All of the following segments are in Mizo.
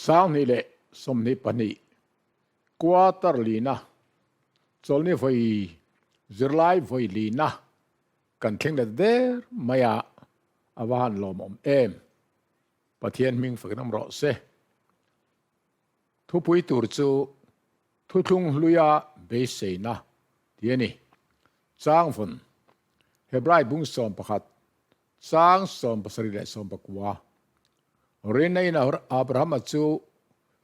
22 quarter lina chawlni vawi zirlai vawi lina kan thleng let der mai a, a va han lawmawm em. Pathian hming fakin awm rawh se. Thupui tur chu Thuthlung hluia beiseina tih a ni. Changvawn, Hebrai bung 11, chang 70 leh 19. Rinna-in Abrahama chu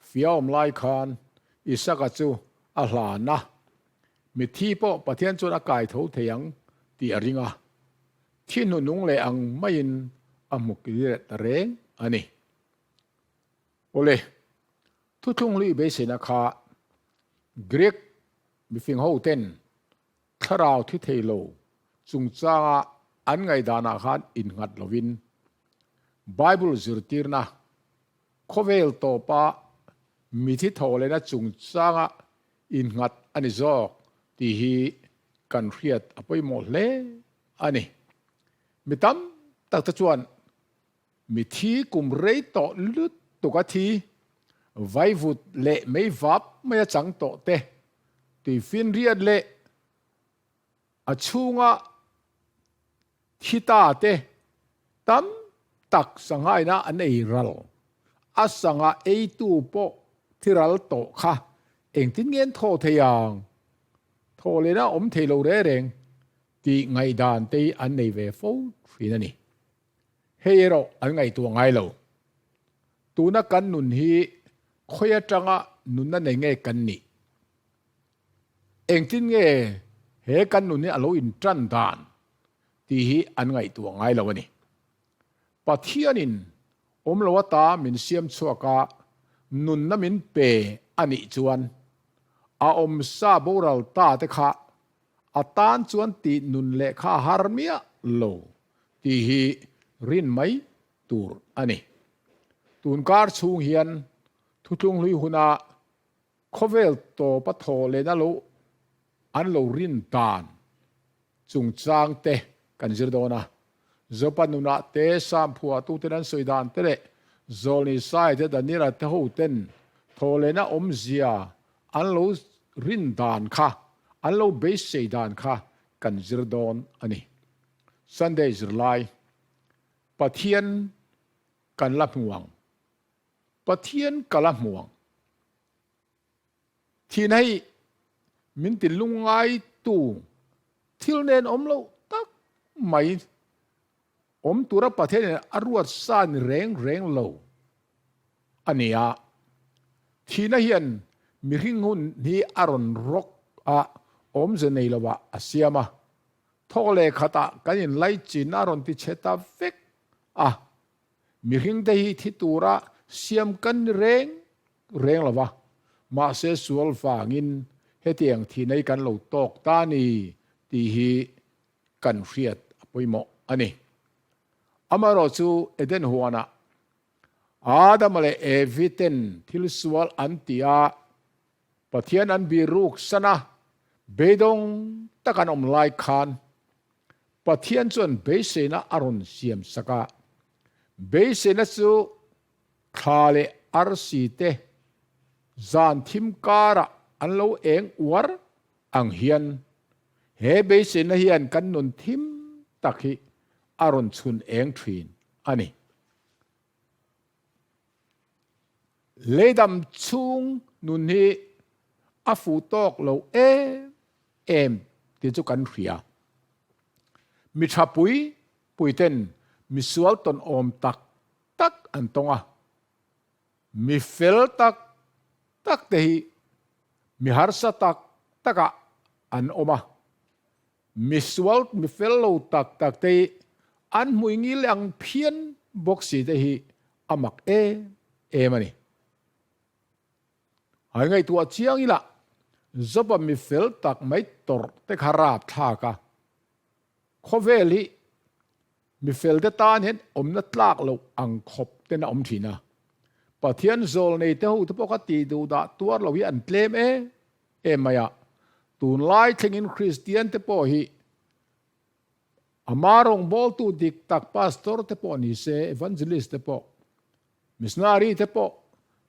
fiaawm lai khan Isaka chu a hlan a, mitthi pawh Pathian chuan a kai tho thei ang tih a ring a, thi hnuhnung leh ang maiin a hmu kir leh ta reng a ni. Awle, thuthlung hlui beiseina kha Greek mifing hoten thlarau thi thei lo chungchanga an ngaihdanah khan innghat lovin Bible zirtirna khawvel tawpa mithi tho lehna chungchanga innghat a ni zawk tih hi kan hriat a pawimawh hle a ni. Mi tam tak te chuan Mithi kum rei tawh lutuk a thi, vaivut leh meivap mai a chang tawh te, tuifinriat leh a chhunga thi ta te tam tak sanghaina an ei ral. A sangha eitu pawh thi ral tawh kha engtin nge an thaw thei ang? Thaw lehna awm thei lo reng reng tih ngaihdan te hi an nei ve fo thin a ni. Hei erawh an ngaihtuah ngai lo. Tuna kan nun hi khawi atanga nunna nei nge kan nih? Engtin nge he kan nun hi a lo intan dan tih hi an ngaihtuah ngai lo a ni. Pathianin awm lo ata min siam chhuak a, nunna min pe a nih chuan a awmsa boral ta te kha a tan chuan tih nun leh kha a har miah lo tih hi rin mai tur a ni. Tun kar chhung hian Thuthlung hlui huna khawvel tawpa thaw lehna lo an lo rin dan chungchang te kan zir dawn a. Zopa nunah te Sam phuahtuten an sawi dan te leh Zawlni Sai te Daniela te hoten thaw lehna awmzia an lo rin dan kha, an lo beisei dan kha kan zir dawn a ni. Sunday zirlai, Pathian kan la hmu ang. Pathian ka la hmu ang. Thihna hi min ti lungngaitu thil nen awm loh tak mai awm tura Pathianin a ruat sa ni reng reng lo a ni a. Thihna hian mihring hun hi a rawn rawk a, awmze nei lovah a siam a. Thawk leh khatah kan inlaichin a rawn ti chhe ta vek a, mihringte hi thi tura siam kan ni reng reng lo va, mahse sual vangin hetiang thi nei kan lo tawk ta ni tih hi kan hriat a pawimawh a ni. Amaherawhchu Eden huanah Adama leh Evi ten thil sual an ti a, Pathian an biruk san a, beidawng tak an awm lai khan Pathian chuan beiseina a rawn siam sak a. Beiseina chu thla leh arsi te zan thim karah an lo eng uar ang hian he beiseina hian kan nun thim tak hi a rawn chhun eng thin a ni. Leidam chhung nun hi a fuh tawk lo em em tih chu kan hria. Mi tha pui pui ten mi sual tawn awm tak tak an tawng a, mi fel tak tak te hi mi harsa tak takah an awm a, mi sual mi fel lo tak tak te hi an hmui ngil ang phian bawk si te hi a mak em em a ni. A ngaihtuah chiang ila Job-a mi fel tak mai tawrh te kha rap thlak a, khawvel hi mi fel te tan hian awmna tlak loh ang khawp ten a awm thin a. Pathian zawl nei te ho te pawh kha tih duh dah tuar lo hi an tlem em em mai a. Tunlai thlengin Kristian te pawh hi Ama rawngbawltu dik tak pastor te pawh ni se, evangelist te pawh, missionary te pawh,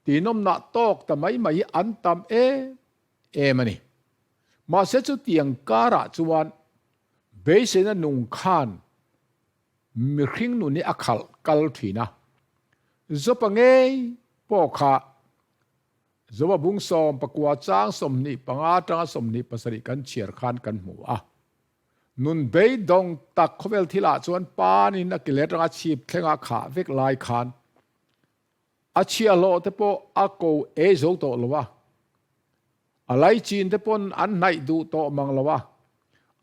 Tihnawmnah tawk ta mai mai hi an tam em em a ni. Mahse chutiang karah chuan beiseina nung khan mihring nun hi a khalh kal thin a. Zopa ngei pawh kha Zopa bung 14 chang 25 atanga 27 kan chhiar khan kan hmu a. Nun beidawng tak khawvel thilah chuan panin a kile atanga chhip thlenga khah vek lai khan A chhiahhlawh te pawh a ko ei zo tawh lo a, a laichin te pawn an hnaih duh tawh mang lo a,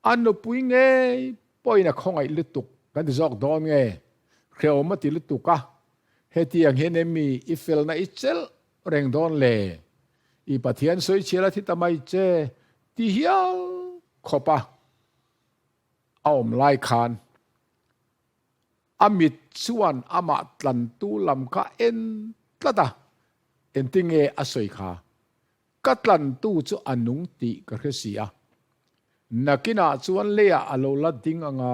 a nupui ngei pawhin a khawngaih lutuk kan ti zawk dawn nge, hrehawm a ti lutuk a, hetiang hian emi i felna i chelh reng dawn le, i Pathian sawichhial a thi ta mai che ti hial khawp a a awm lai khan. A mit chuan amah tlantu lam kha en tlat a, Engtinge a sawi kha? Ka tlantu chu a nung tih ka hre si a. Nakinah chuan leiah a lo la ding anga,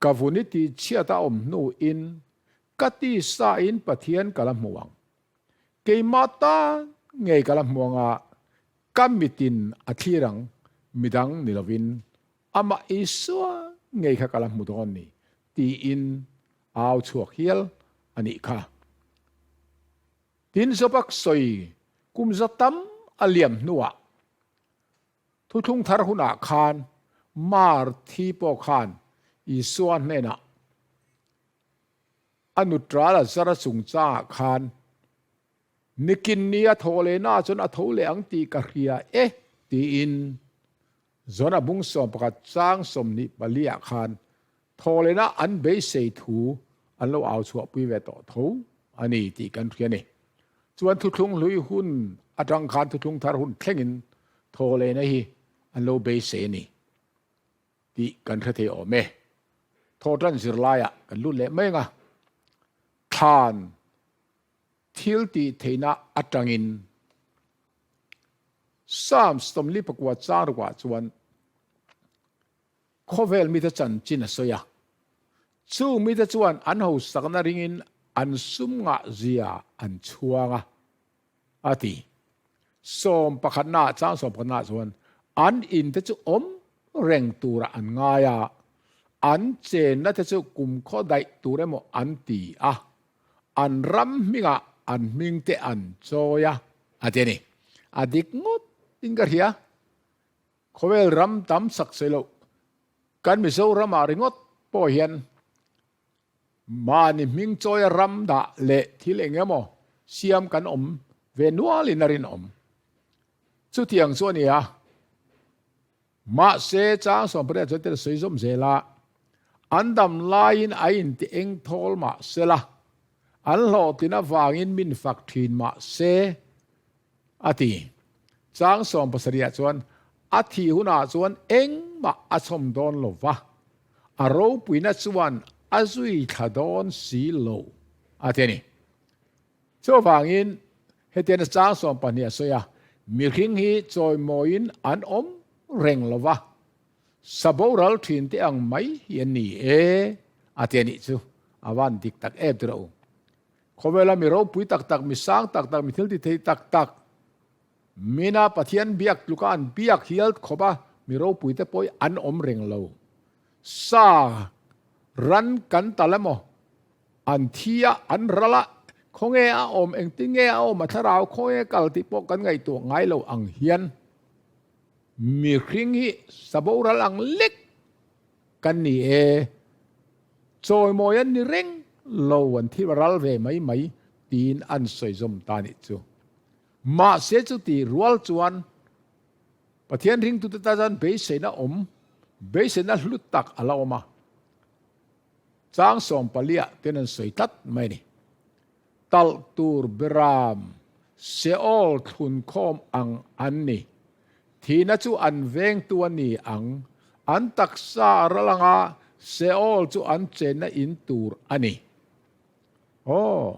ka vun i tihchhiat a awm hnuin ka tisain Pathian ka la hmu ang. Keimah tan ngei ka la hmu anga, ka mitin a thlir ang, midang ni lovin Amah Isua ngei kha ka la hmu dawn ni tiin au chhuak hial a nih kha. Tin Zobak sawi kum za tam a liam hnuah thuthlung thar hunah khan Mar thi pawh khan Isua hnenah a nutral a zar a chungchangah khan Nikin ni a thaw lehna ah chuan a tho leh ang tih ka hria e tiin Zona bung 11 chang 24 ah khan thaw lehna an beisei thu an lo au chhuahpui ve tawh tho a ni tih kan hria a ni. Chuan thuthlung hlui hun atang khan thuthlung thar hun thlengin thaw lehna hi an lo beisei a ni tih kan hre thei awm e. Thawhtan zirlaiah kan lut leh mai ang a, thlan Thil tih theihna atangin Psalm 44 chang rukah chuan khawvel mite chanchin a sawi a. Chung mite chuan an hosakna ringin an sum ngah zia an chhuang a, a ti. Sawmpakhatnaah chang sawmpakhatnaah chuan an inte chu awm reng turah an ngai a, an chenna te chu kumkhaw daih tur emaw an ti a. An ram hmingah an hming te an chawi a, a ti a ni. A dik ngawt in ka hria. Khawvel ram tam sak sawi loh kan Mizoramah ringawt pawh hian mahni hming chawia ram dah leh thil eng emaw siam kan awm ve nualin a rinawm. Chutiang chu a ni a. Mahse, chang 18 chuan tel sawi zawm zel a, an dam laiin a inti eng thawl mah se la, an hlawhtlin avangin min fak thin mah se, a ti. Chang 70 chuan, a thih hunah chuan engmah a chhawm dawn lo va, a ropuina chuan a zui thla dawn si lo, a ti a ni. Chuvangin, hetian chang 12 a sawi a, mihring hi chawimawiin an awm reng lo va, sa boral thin te ang mai hi an ni e, a ti a nih chu. A van dik tak em tirh u. Khawvela mi ropui tak tak, mi sang tak tak, mi thil ti thei tak tak, mina Pathian biak tluka an biak hial khawp a, mi ropui te pawh hi an awm reng lo. Sa ran kan tal emaw, An thi a, an ral a, khawnge a awm, engtin nge a awm, a thlarau khawnge kal tih pawh kan ngaihtuah ngai lo ang hian mihring hi sa boral ang lek kan ni e, chawimawi an ni reng lo, an thi ral ve mai mai tiin an sawi zawm ta nih chu. Mahse chuti rual chuan Pathian ringtute tan chuan beiseina awm, beiseina hlu tak a la awm a. Chang 14 ten an sawi tlat mai a ni. Talh tur beram Seol thlunkhawm ang an ni. Thihna chu an vengtu a ni ang. An taksa a ral anga Seol chu an chenna in tur a ni. Aw,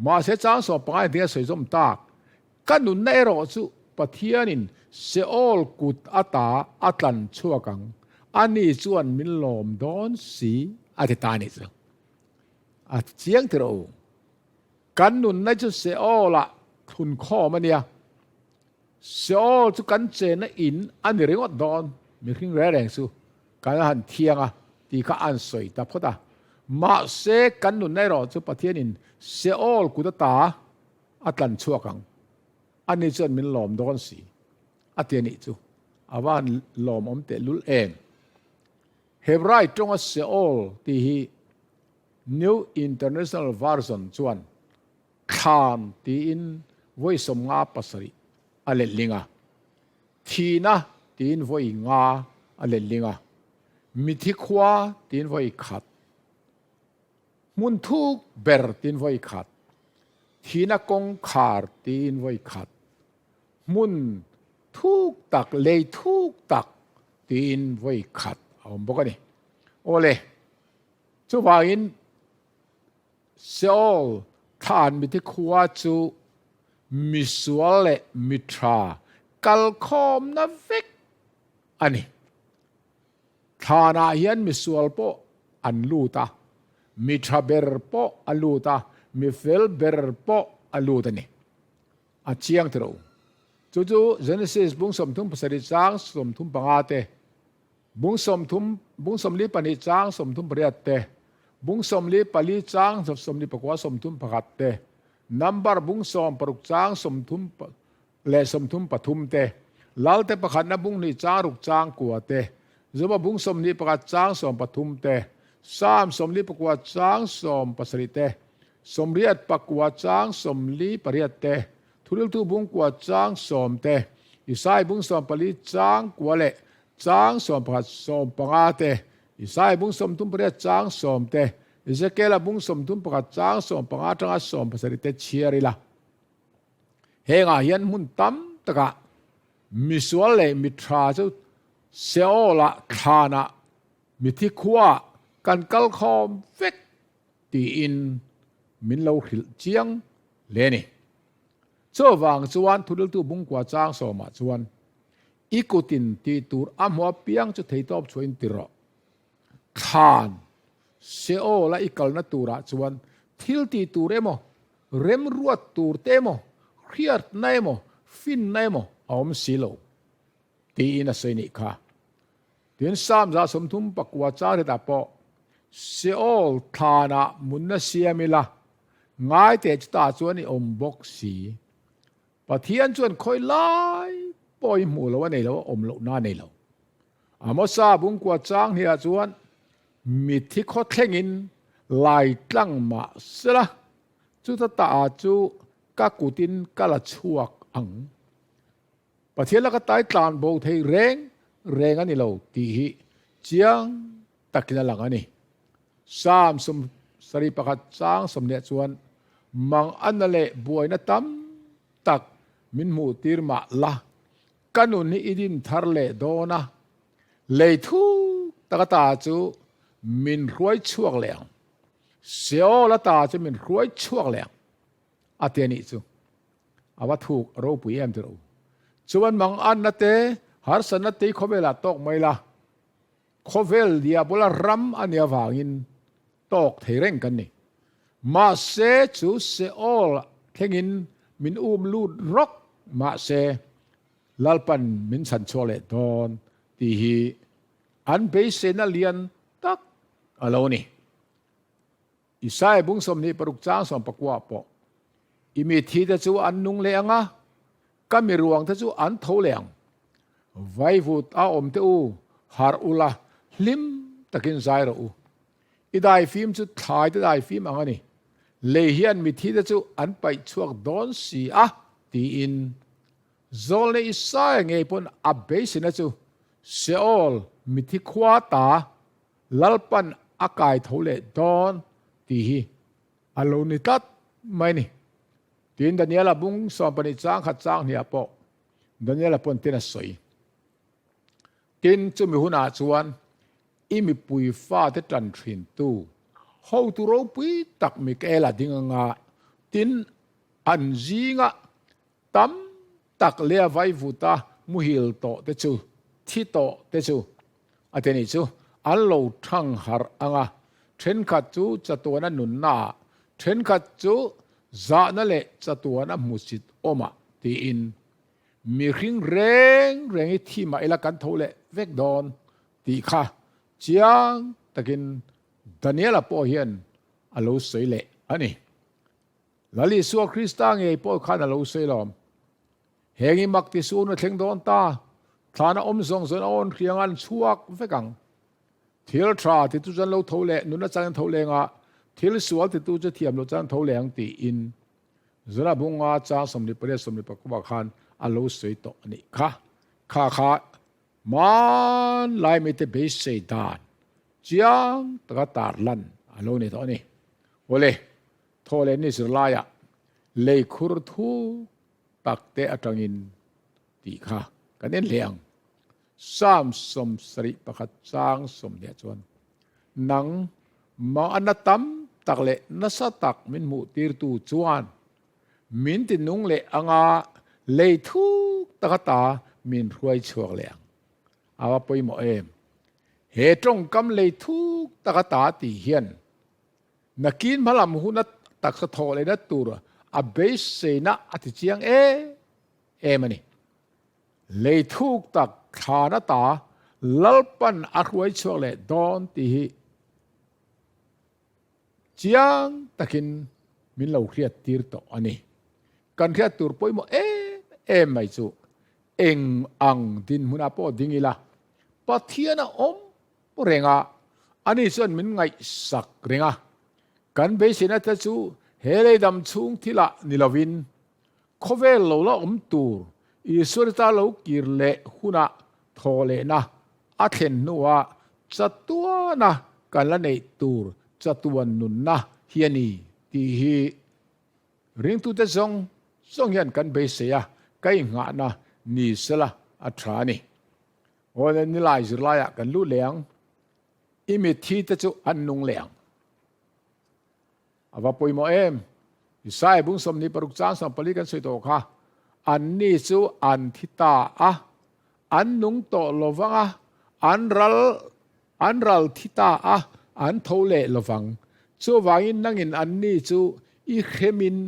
mahse chang 15 engtin a sawi zawm tak? Ka nunna erawh chu Pathianin Seol kut ata a tlan chhuak ang, ani chuan min lawm dawn si a ti ta a nih chu. A chiang tirh u. Kan nunna chu Seol-ah thlun khawm a nia. Seol chu kan chenna in a ni ringawt dawn, mihring reng reng chu kan han thiang a tih kha an sawi ta phawt a. Mahse, kan nunna erawh chu Pathianin Seol kut ata a tlan chhuak ang. Ani chuan min lawm dawn si a ti a nih chu. A va han lawmawm tehlul em! Hebrai tawnga Seol tih hi New International Version chuan thlan tiin vawi 57 a letling a, thihna tiin vawi nga a letling a, mithi khua tiin vawi khat, hmun thuk ber tiin vawi khat, thihna kawngkhar tiin vawi khat, hmun thuk tak, lei thuk tak tiin vawi khat a awm bawk a ni. Awle, chuvangin Seol thlan mithi khua chu misual leh mitha kalkhawmna vek a ni. Thlanah hian misual pawh an lut a, mitha ber pawh a lut a, mifel ber pawh a lut a ni. A chiang tiro. Chu chu Genesis bung 37 chang 35 te Bung 30, bung 42 chang 38 te, bung 44 chang 49 31 te, Number bung 60 chang 30 leh 33 te, Lalte pakhatna bung hnih chang ruk chang kua te, Joba bung 21 chang 13 te, Psalm 49 chang 70 te, 89 chang 48 te, Thuriltu bung kua chang 10 te, Isai bung 14 chang kua leh Chang 11 15 te, Isaiah bung 38 chang 10 te, Ezekiela bung 31 chang 15 atanga 17 te chhiar ila. Hengah hian hmun tam takah misual leh mitha chu Seol-ah, thlanah, mithi khuaah kan kal khawm vek tiin min lo hrilh chiang hle a ni. Chuvang chuan Thuriltu bungkua chang sawmah chuan I kutin tih tur a hmu apiang chu theitawp chhuahin ti rawh. Thlan, Seol-a i kalna turah chuan thil tih tur emaw, remruat tur te emaw, hriatna emaw, finna emaw a awm si lo, tiin a sawi nih kha. Tin, Psalm 39 chang hetah pawh, Seol thlanah munna siam ila, ngai teh chutah chuan i awm bawk si. Pathian chuan khawi lai pawh i hmuh loh a nei lo, a awm lohna a nei lo. Amosa bungkua chang hniah chuan mitthi khaw thlengin lai tlang mah sela, chuta ta chu ka kutin ka la chhuak ang. Pathian laka tai tlan bo thei reng reng a ni lo tih hi chiang takin a lang a ni. Psalm 71 chang 20 chuan mang anna leh buaina tam tak min hmuh tir mah la, ka nun hi i din thar leh dawn a, lei thuk taka ta chu min hruai chhuak leh ang, Seol ata chu min hruai chhuak leh ang, a ti a nih chu. A va thuk ropui em tirh u. Chuan mang anna te, harsatna te hi khawvelah tawk mai la, Khawvel diabola ram a nih avangin tawk thei reng kan ni. Mahse chu Seol thlengin min um lut rawk mahse Lalpan min chhan chhuak leh dawn tih hi an beiseina lian tak a lo ni. Isaiah bung 26 chang 19 pawh, I mi thite chu an nung leh ang a, ka mi ruangte chu an tho leh ang. Vaivut a awm teh u, harh ula, hlim takin zai rawh u. I daifim chu thlaite daifim ang a ni. Lei hian mi thite chu an paih chhuak dawn si a, tiin Zawlne Isaiah ngei pawn a beiseina chu Seol mithi khua ta Lalpan a kai tho leh dawn tih hi a lo ni tlat mai a ni. Tin, Daniela bung 12 chang khat chang hniah pawh Daniela pawn tin a sawi. Tin, chumi hunah chuan i mipui fate tan thintu hotu ropui tak Mikaela ding anga tin an zinga tam tak leh a vaivuta muhil tawh te chu, thi tawh te chu a ti anih chu, an lo thang harh anga, thenkhat chu chatuana nunnaah, thenkhat chu. Zahna leh chatuana hmusit awmah tiin mihring reng reng hi thi mah ila kan tho leh vek dawn tih kha chiang takin Daniela pawh hian a lo sawi leh a ni. Lal Isua Krista ngei pawh khan a lo sawi lawm. Heng i mak ti sun a thleng dawn ta, thlana awm zawng zawng a awn hriang an chhuak vek ang. Thil tha titu chuan lo tho leh, nunna changin tho leng a, thil sual titu chu thiam loh chuan tho leh ang tiin Zuna bunga chang 28 29 khan a lo sawi tawh a nih kha. Kha kha hmanlai mite beisei dan chiang taka tarlan a lo ni tawh a ni. Awle, thaw leh ni zirlaiah lei khur thuk tak te atangin tih kha kan en hle ang. Psalm 71 chang 20 chuan, Nang mahna tam tak leh nasa tak min hmuh tirtu chuan min ti nung leh anga lei thuk tak ata min hruai chhuak leh ang. A va pawimawh em? He tawngkam lei thuk tak ata tih hian Nakin hmalam huna taksa thawh lehna tur a beiseina a ti chiang em em a ni. Lei thuk tak thlan ata Lalpan a hruai chhuak leh dawn tih hi chiang takin min lo hriat tir tawh a ni. Kan hriat tur pawimawh em em mai chu eng ang dinhmunah pawh ding ila Pathian a awm reng a, ani chuan min ngaihsak reng a. Kan beiseina te chu he lei dam chhung thilah ni lovin khawvel lo la awm tur Isua ta lo kir leh hunah thaw lehna a thlen hnuah chatuana kan la neih tur chatuan nunna hi a ni tih hi ringtute zawng zawng hian kan beisei a, ka inghahna ni sela a tha a ni. Awle nilai zirlaiah kan lut leh ang, i mitthi te chu an nung leh ang. A va pawimawh em? Isaiah bung 26 chang 14 kan sawi tawh kha, Anni chu an thi ta a, an nung tawh lo vang a, an ral an ral thi ta a, an tho leh lo vang. Chuvangin nangin anni chu i hremin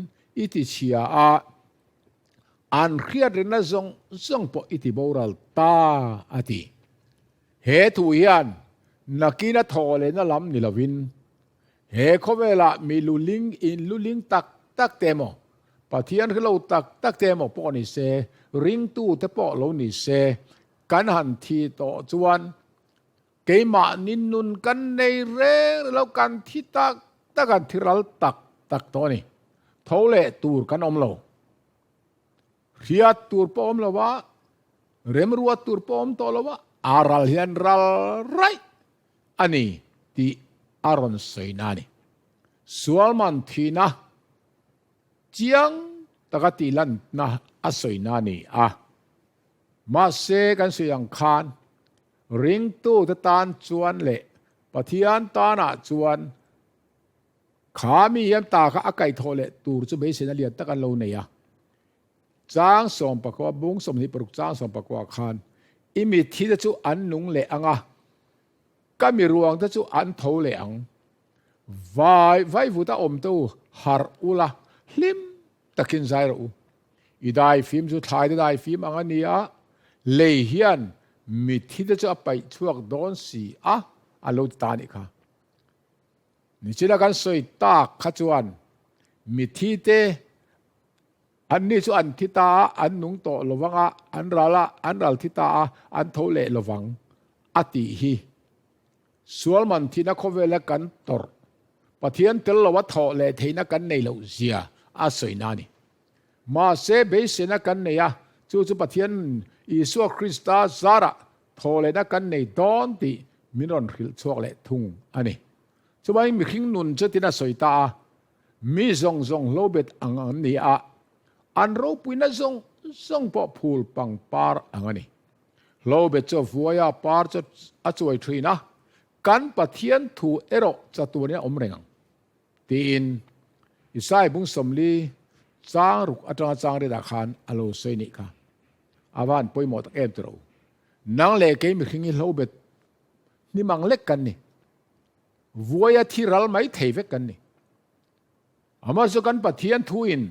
i tichhia a, An hriat rina zawng zawng pawh i ti boral ta, a ti. He thu hian nakina thaw lehna lam ni lovin, he khawvelah mi luling in luling tak tak te emaw, Pathian hrelo tak tak te emaw pawh ni se, ringtu te pawh lo ni se, kan han thi tawh chuan keimahni nun kan nei reng reng lo, kan thi tak tak, kan thi ral tak tak tawh a ni. Tho leh tur kan awm lo. Hriat tur pawh awm lo a, remruat tur pawh awm tawh lo a, a ral hian ral raih a ni tih a rawn sawi na a ni. Sualman thihna chiang taka tihlanna a sawi na a ni a. Mahse kan sawi ang khan ringtute tan chuan leh Pathian tanah chuan Kha mi hian ta kha a kaihthawh leh tur chu beiseina lian tak an lo nei a. Chang 19, bung 26 chang 19 khan i mitthi te chu an nung leh ang a, ka mi ruang te chu an tho leh ang. Vai vaivuta awm te u harh ula, hlim takin zai rawh u. I daifim chu thlai te daifim ang a ni a, lei hian mitthi te chu a paih chhuak dawn si a, a lo ti ta a nih kha. Nichina kan sawi tak kha chuan mithi te anni chu an thi ta a, an nung tawh lo vang a, an ral a, an ral thi ta a, an tho leh lo vang a tih hi. Sualman thihna khawvela kan tawrh, Pathian tel loa thawh leh theihna kan nei loh zia a sawina a ni. Mahse beiseina kan nei a, chu chu Pathian Isua Krista zarah Thaw lehna kan nei dawn tih min rawn hrilh chhuak leh thung a ni. Chuvangin mihring nun chu tin a sawi ta a, mi zawng zawng hlobet ang an ni a, an ropuina zawng zawng pawh phul pangpar ang a ni. Hlobet chu a vuai a, par chu a chuai thin a, kan Pathian thu erawh chatuanin a awm reng ang tiin Isai bung 40 chang ruk atanga chang riatah khan a lo sawi nih kha. A van pawimawh tak em tiro. Nang leh kei mihring hi hlo bet hnim ang lek kan ni. Vuaia thi ral mai thei vek kan ni. Amah chu kan Pathian thuin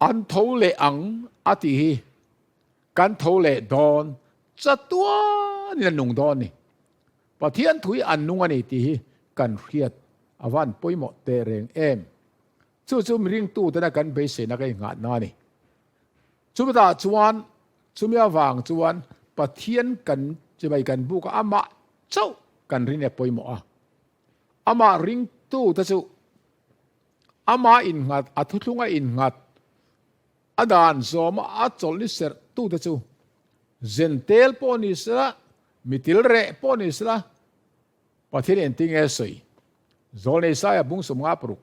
an tho leh ang a tih hi kan tho leh dawn chatuanin a nung dawn ni. Pathian thu hi an nung a ni tih hi kan hriat a van pawimawh teh reng em. Chu chu miringtu tena kan beiseina ka inngahna a ni. Chutah chuan chumi avang chuan Pathian kan chibai kan buk a, amah chauh kan rin e pawimawh a. Amah ringtu te chu amah innghat, a thuthlunga innghat, a dan zawma a chawlh ni serh tute chu zentel pawh ni sela, mitil reh pawh ni sela, Pathian engtin nge sawi? Zawlnei Saia bung 56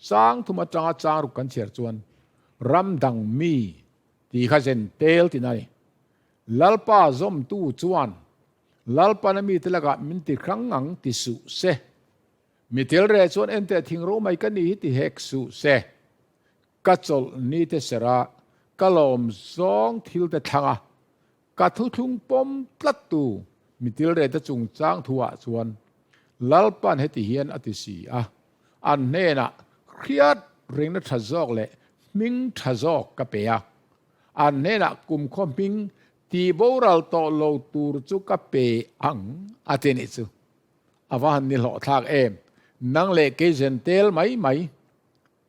chang thum atanga chang ruk kan chhiar chuan ram dang mi tih kha zen tel tina a ni. Lalpa zawmtu chuan Lalpana mite lakah min ti hrang ang ti suh se. Mi tel reh chuan enteh thing ro mai ka ni hi ti hek suh se. Ka chawlh ni te serh a, ka lawm zawng thil te thlang a, Ka thuthlung pawm tlattu mitilrete chungchang thuah chuan Lalpan heti hian a ti si a, An hnenah hriat ringna tha zawk leh hming tha zawk ka pe a, an hnenah kumkhaw hming tihboral tawh lo tur chu ka pe ang a ti nih chu. A va han ni hlawhthlak em! Nang leh kei zen tel mai mai.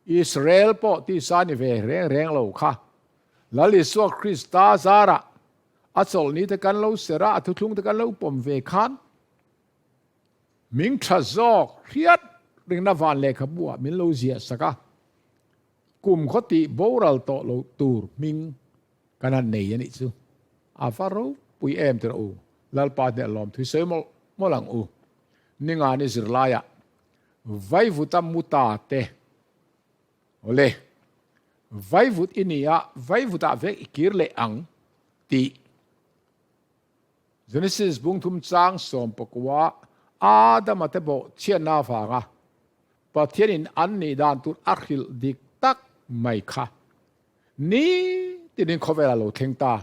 Israel pawh tisa ni ve reng reng lo kha. Lal Isua Krista zarah a chawlhni te kan lo serh a, a thuthlung te kan lo pawm ve khan ming tha zawk hriat ringna van lehkhabu ah min lo ziah sak a, kum khaw tih boral tawh lo tur hming kan han nei a nih chu. A va ropui em tirh u, Lalpa hneh lawm thui sawi mawlh mawlh ang u. Ningani zirlaiah Vaivuta muta te. Awle, vaivut i ni a, vaivutah vek i kir leh ang tih Genesis bung thum chang 14 Adama te bawh chhiatna avanga Pathianin an nih dan tur a hrilh dik tak mai kha ni tinin khawvel a lo thleng ta.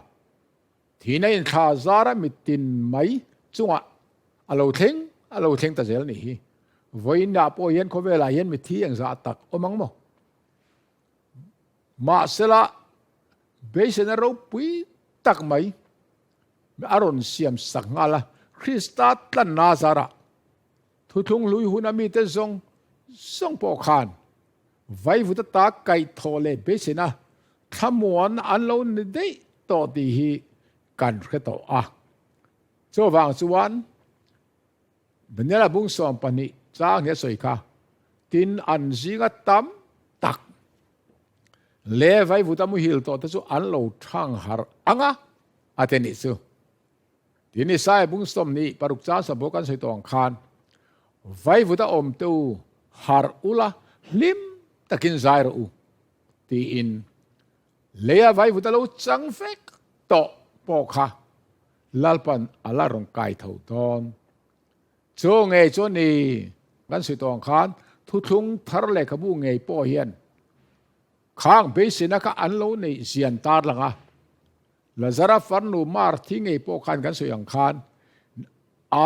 Thihna inthla zara mitin mai chungah a lo thleng a lo thleng ta zel nih hi. Vawiinah pawh hian khawvelah hian mithi engzah tak awm ang maw? Mahsela beiseina ropui tak mai a rawn siam sak nghal a, Krista tlanna zarah thuthlung hlui huna mite zawng zawng pawh khan vaivut ata kaihthawh leh beiseina thlamuan an lo ni daih tawh tih hi kan hre tawh a. Chuvang chuan Daniela bung 12 chang hi a sawi kha, Tin, an zinga tam tak leh vaivuta muhil tawh te chu an lo thang harh ang a, a ti nih chu. Tin, Isaiah bung 26 chang 6 kan sawi tawh ang khan, Vaivuta awm te u, harh ula, hlim takin zai rawh u, tiin leia vaivuta lo chang vek tawh pawh kha Lalpan a la rawn kai tho dawn. Chu ngei chu ni kan sawi tawh ang khan thuthlung thar lehkhabu ngei pawh hian khang beiseina kha an lo neih zian tar lang a. Lazara farnu Marthi ngei pawh khan kan sawi ang khan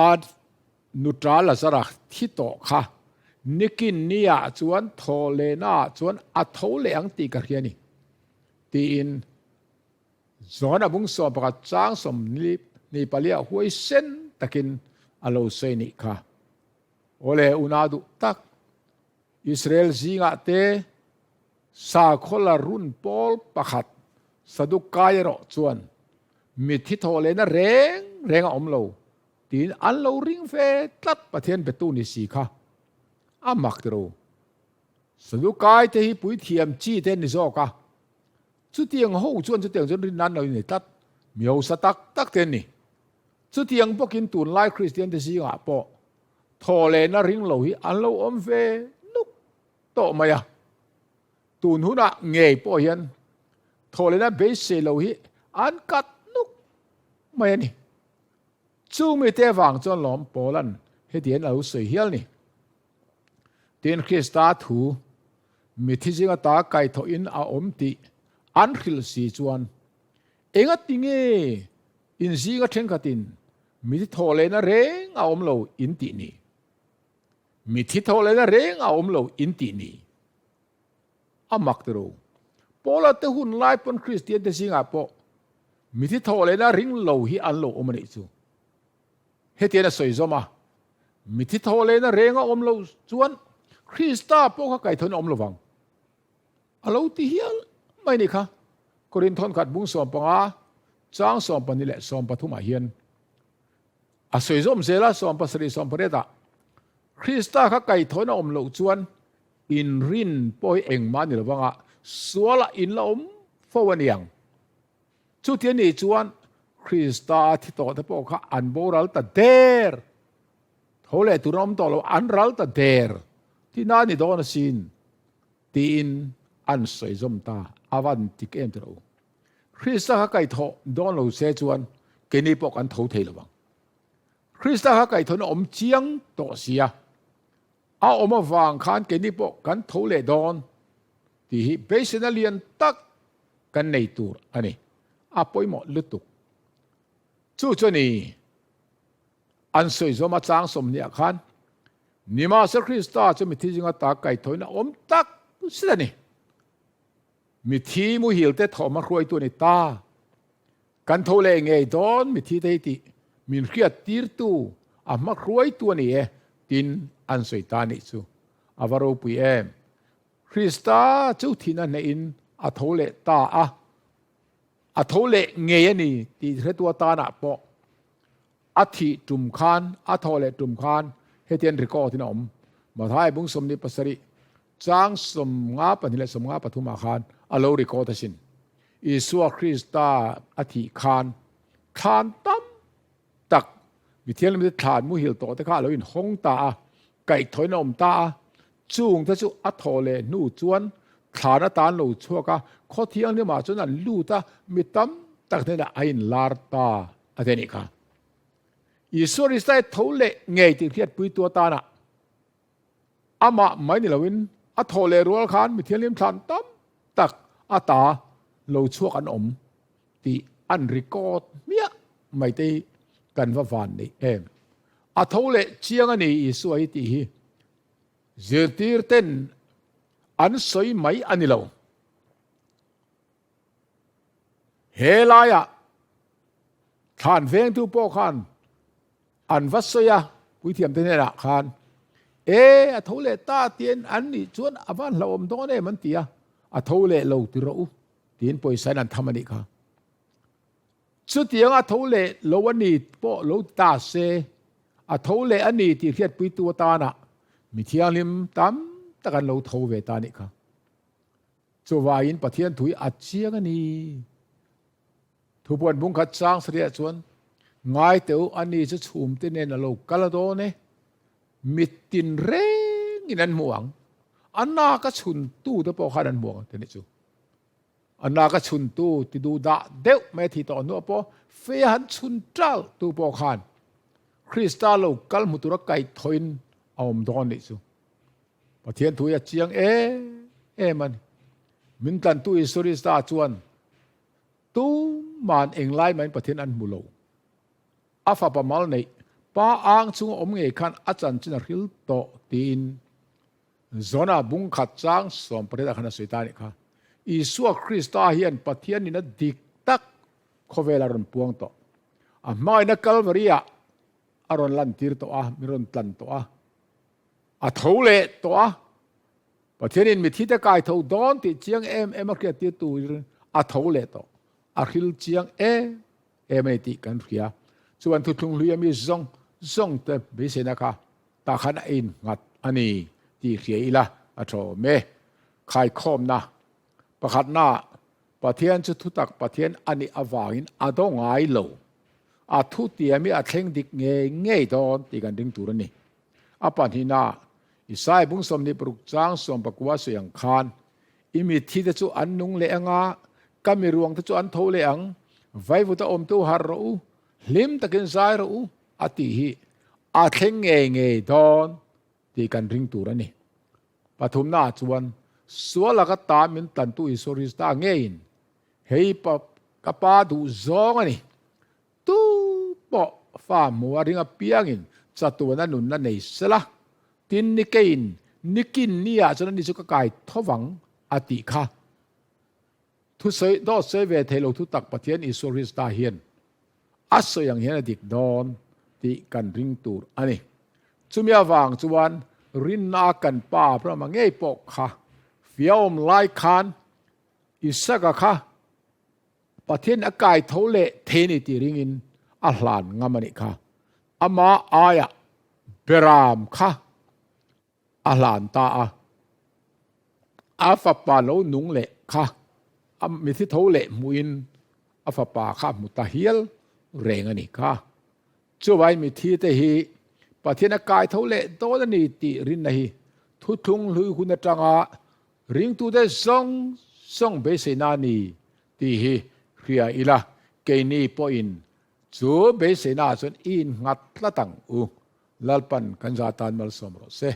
a nuta Lazara thi tawh kha nikin niah chuan thaw lehnaah chuan a tho leh ang tih ka hria a ni tiin John a bung 11 chang 24 ah huaisen takin a lo sawi nih kha. Awle una duh tak, Israel zingah te sakhaw la run pawl pakhat Sadukai erawh chuan mithi thawh lehna reng reng a awm lo tiin an lo ring ve tlat Pathian betu ni si kha a mak tiro. Sadukai te hi puithiam chi te ni zawk a. Chutiang ho chuan chutiang chuan rin nan lo in nei tlat. Mi hausa tak tak te an ni. Chutiang bawkin tunlai Kristian te zingah pawh thaw lehna ring lo hi an lo awm ve nuk tawh mai a. Tun hunah ngei pawh hian thaw lehna beisei lo hi an kat nuk mai a ni. Chung mite avang chuan lawm Paula'n heti hian a lo sawi hial ni. Tin, Krista thu mithi zinga ta kaithawhin a awm tih an hrilh si chuan, Engati nge in zinga thenkhatin mithi thawh lehna reng a awm lo in tih ni? Mithi thawh lehna reng a awm lo in tih ni? A mak tiro. Paula te hun lai pawn Kristian te zingah pawh mithi thawh lehna ring lo hi an lo awm a nih chu. Hetian a sawi zawm a, Mithi thawh lehna reng a awm lo chuan Krista pawh kha kaithawn a awm lovang. A lo ti hial mai ni kha. Korinth thawnkhat bung 15 chang 12 leh 13 ah hian a sawi zawm zel a, 17 18 ah Krista kha kaithawn a awm loh chuan inrin pawh hi engmah ni lovang a, sualah in la awm fo a niang. Chuti a nih chuan Krista a thi tawh te pawh kha an boral ta der. Tho leh tur an awm tawh lo, an ral ta der. Tina a ni dawn asin tiin an sawi zawm ta. A van tik em tiro. Krista kha kaihthawh dawn lo se chuan keini pawh kan tho thei lo ang. Krista kha kaihthawhna awm chiang tawh sia. A awm avang khan keini pawh kan tho leh dawn tih hi beiseina lian tak kan nei tur a ni. A pawimawh lutuk. Chu chu a ni. An sawi zawm a chang 20 ah khan Nimahsela Krista chu mithi zinga ta kaihthawhin a awm tak zet a ni. Mithi muhil te thawhma hruaitu a ni ta. Kan tho leh ngei dawn mithi te hi tih min hriat tirtu a hma hruaitu a ni e tin an sawi ta nih chu a va ropui em. Krista chu thihna hnehin a tho leh ta a, a tho leh ngei a ni tih hretu atanah pawh a thih tum khan, a thawh leh tum khan hetian record in a awm. Mathai bung 27 chang 52 leh 53 ah khan a lo record asin. Isua Krista a thih khan thlan tam tak mithianghlim te thlan muhil tawh te kha a lo inhawng ta a, kaihthawhin a awm ta a, chung te chu a thawh leh hnu chuan thlan atan lo chhuak a, khaw thianghlimah chuan an lut a, mi tam tak hnenah a inlar ta a ti a nih kha. Isua Krista hi tho leh ngei tih hriatpuitu atana Amah mai ni loin a thawh leh rual khan mi thianghlim thlan tam tak a ta lo chhuak an awm tih an record hmiah mai te hi kan va van neih em. A tho leh chiang a ni Isua hi tih hi zirtir ten an sawi mai a ni lo. He laiah thlan vengtu pawh khan an va sawi a, puithiamte hnenah khan, E, a tho leh ta tiin an nih chuan a van hlauhawm dawn em an ti a, a tho leh lo ti rawh u tiin pawisa in an tham a nih kha. Chutiang a tho leh lo a ni pawh lo ti ta se, a tho leh a ni tih hriatpuitu atana mi thianghlim tam tak an lo tho ve ta a nih kha. Chuvangin Pathian thu hi a chiang a ni. Thupuan bungkhat chang sarih ah chuan, Ngai teh u, ani chu chhumte nen a lo kal a dawn e, mittin rengin an hmu ang, a naka chhuntu te pawh khan an hmu ang ti a nih chu. A naka chhuntu ti duh dah deuh mai a thi tawh hnuah pawh fei a han chhun ṭal tu pawh khan Krista lo kal hmu tura kaihthawhin a awm dawn nih chu. Pathian thu hi a chiang em em a ni. Min tlantu Isua Krista chuan Tuman englai mahin Pathian an hmu lo. A fapa mal neih pa ang chunga awm ngei khan a chanchin a hril tawh tiin Jona bung khat chang 18 ah khan a sawi ta a nih kha. Isua Krista hian Pathian nihna dik tak khawvel a rawn puang tawh. A hmangaihna Kalvari ah a rawn lantir tawh a, min rawn tlan tawh a, a tho leh tawh a. Pathianin mithite kai tho dawn tih chiang em em a hriat tir turin a tho leh tawh. A hril chiang em em a ni tih kan hria. Chuan thuthlung hlui ami zawng zawng te beiseina kha tah khan a innghat a ni tih hria ila a tha awm e. Khaikhawmna pakhatna ah Pathian chu thutak Pathian a nih avangin a do ngai lo. A thutiam hi a thleng dik ngei ngei dawn tih kan ring tur a ni. A pahnihna, Isaiah bung 26 chang 19 sawi ang khan, I mitthi te chu an nung leh ang a, ka mi ruang te chu an tho leh ang, vaivuta awmtu harh rawh u, hlim takin zai rawh u, a tih hi a thleng ngei ngei dawn tih kan ring tur a ni. Pathumna ah chuan, sual laka ta min tlantu Isua Krista ngeiin, Hei pa, ka pa duh zawng a ni. Tu pawh fa hmu a ring apiangin chatuana nunna nei sela, tin ni keiin nikin ni ah chuan ani chu ka kai tho vang. a tih kha. Thusawi dawt sawi ve thei lo thutak Pathian Isua Krista hian a sawi ang hian a dik dawn tih kan ring tur a ni. Chumi avang chuan rinna kan pa Abrahama ngei pawh kha fiahawm lai khan Isaka kha Pathian a kai tho leh thei ni tih ringin a hlan ngam a nih kha. Ama aiah Beram kha a hlan ta a. A fapa lo nung leh kha a mithi tho leh hmuhin a fapa kha a hmu ta hial reng a nih kha. Chuvai mithi te hi Pathian a kai tho leh dawn a ni tih rinna hi thuthlung hlui hun atanga ringtute zawng zawng beiseina a ni tih hi hria ila keini pawhin chu beiseina ah chuan i innghat tlat ang u. Lalpan kan za tan malsawm rawh se.